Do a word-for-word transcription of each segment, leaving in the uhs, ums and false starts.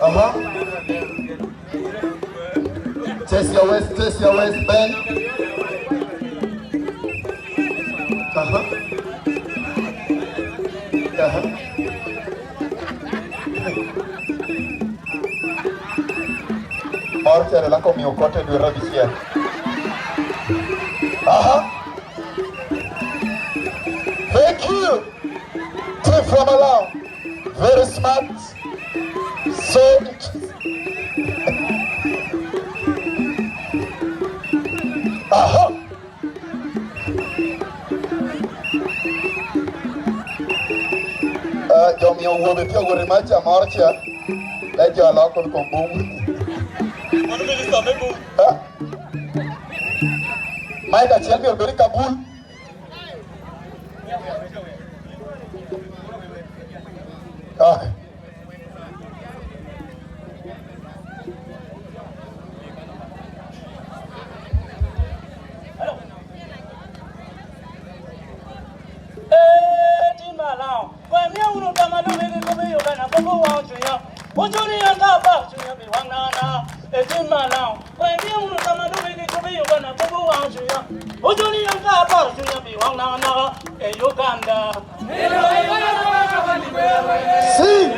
Aha. Chase your waist, chase your waist, Ben. Aha. Aha. Mor cere lako miyo kote dwe abicel. Aha. Thank you. Team from Along. Very smart. So interesting. Aha. Ah, jo mio wobe tye owote mac amor ca. Ka jo aloko kom bum. Mano minista me bum. Ah. Mike acel myero bed i Kabul. Ah. Eh, tim malaŋ. Kwai mia wunu tama doge gi kop i Uganda, kop owaŋo cunya. Ocuni an ka aparo cunya pi waŋ nana. Eh, tim malaŋ. Kwai mia wunu tama doge gi kop i Uganda, kop owaŋo cunya. Ocuni an ka aparo cunya pi waŋ nana. Eh, Uganda. Sing!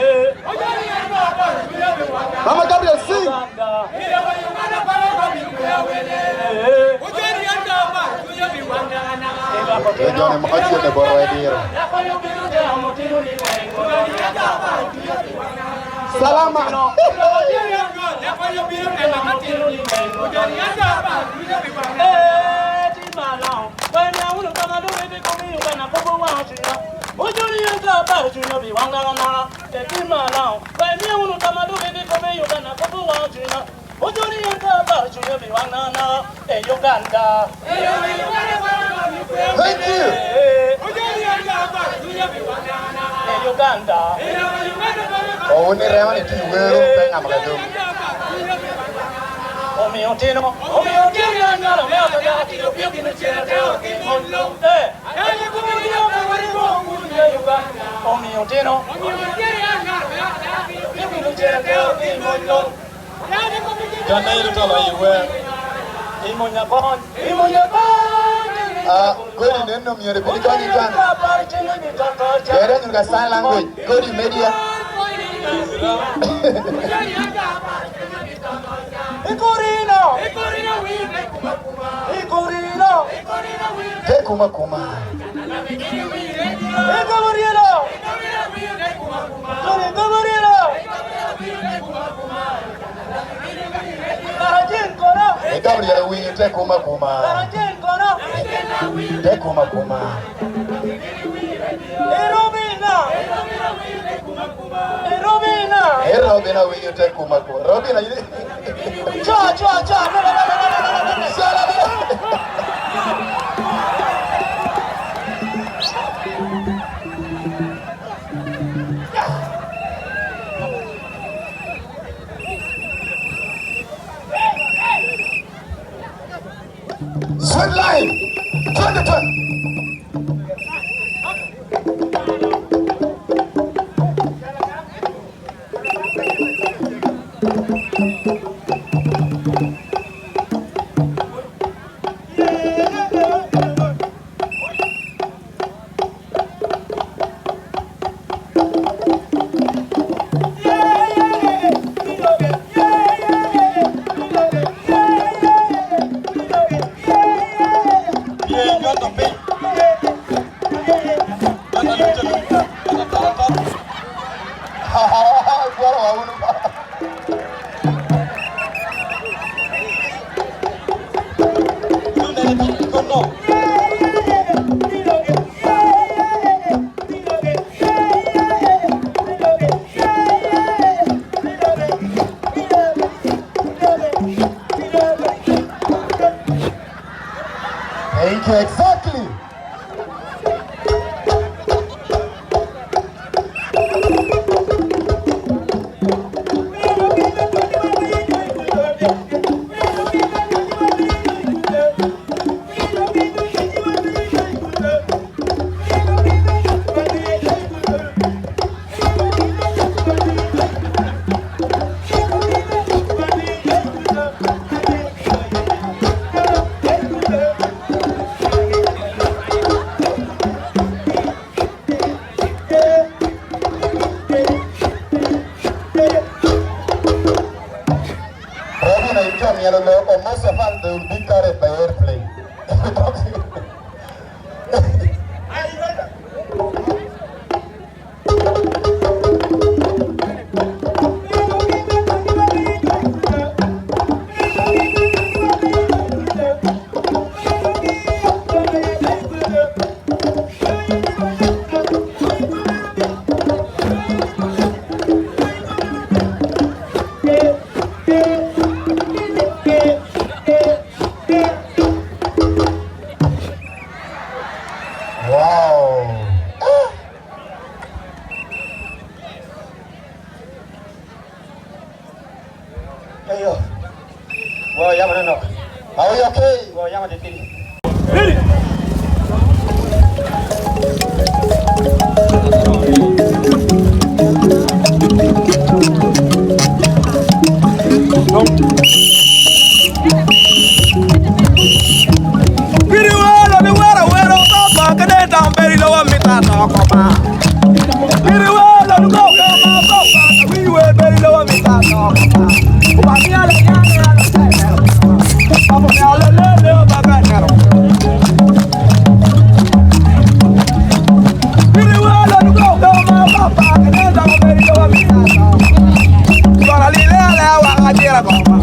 Mama Gabriel, sing! Ujoni moko cen i botwa i diro. Salama. Eh, tim malaŋ. Kwai mia wunu tama doge gi kop i Uganda, kop owaŋo cunya. Ojoni an ka aparo cunya pi waŋ naka naka. Eh, tim malaŋ. Kwai mia wunu tama doge gi kop i Uganda, kop owaŋo cunya. Ojoni an ka aparo cunya pi waŋ naka naka. Eh, Uganda. Thank you. Eh. Eh, Uganda. Owuni remo ni tye wero pe ŋamo ka dum. Omio otino, omio otino anyalo me ot aga, pio gin ocel ateo ki mony lo. Eh, omio otino, omio otino anyalo me ot aga, pio gin ocel ateo ki mony lo. Kan ero tolo i wer. Imonya kony, imonya kony. Ah, kodi neno myero ibed ikonyo jami. Kere anyuto ka sign language, kodi media. Ikorino. Ikorino. Te kuma kuma. Ikobo ryelo. Tony Ikobo ryelo. Kara cen kono. Ikobo ryelo winyo te kuma kuma. Kara cen kono. Te kuma kuma. Erobina. Erobina. Erobina winyo te kuma kuma. Robina, you Co, co, co, no, no, no. Sweet life, twenty twenty. Thank you, exactly. Most of us, they will be carried by airplane. Wow. Eyo. Wo yam anonok. Awo, okay. Wo yam atitidi. Giri welo ni wero wero papa kede tam beri lo wa mita to koma. Giri welo ni go go ma papa wi we beri lo wa mita to koma. Wa mi ala ya ya. Papa mi ala le le ba ga ya. Giri welo ni go go ma papa kede tam beri lo wa mita to. Jona lile ala wa ajira koma.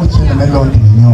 Ocele me London inyo?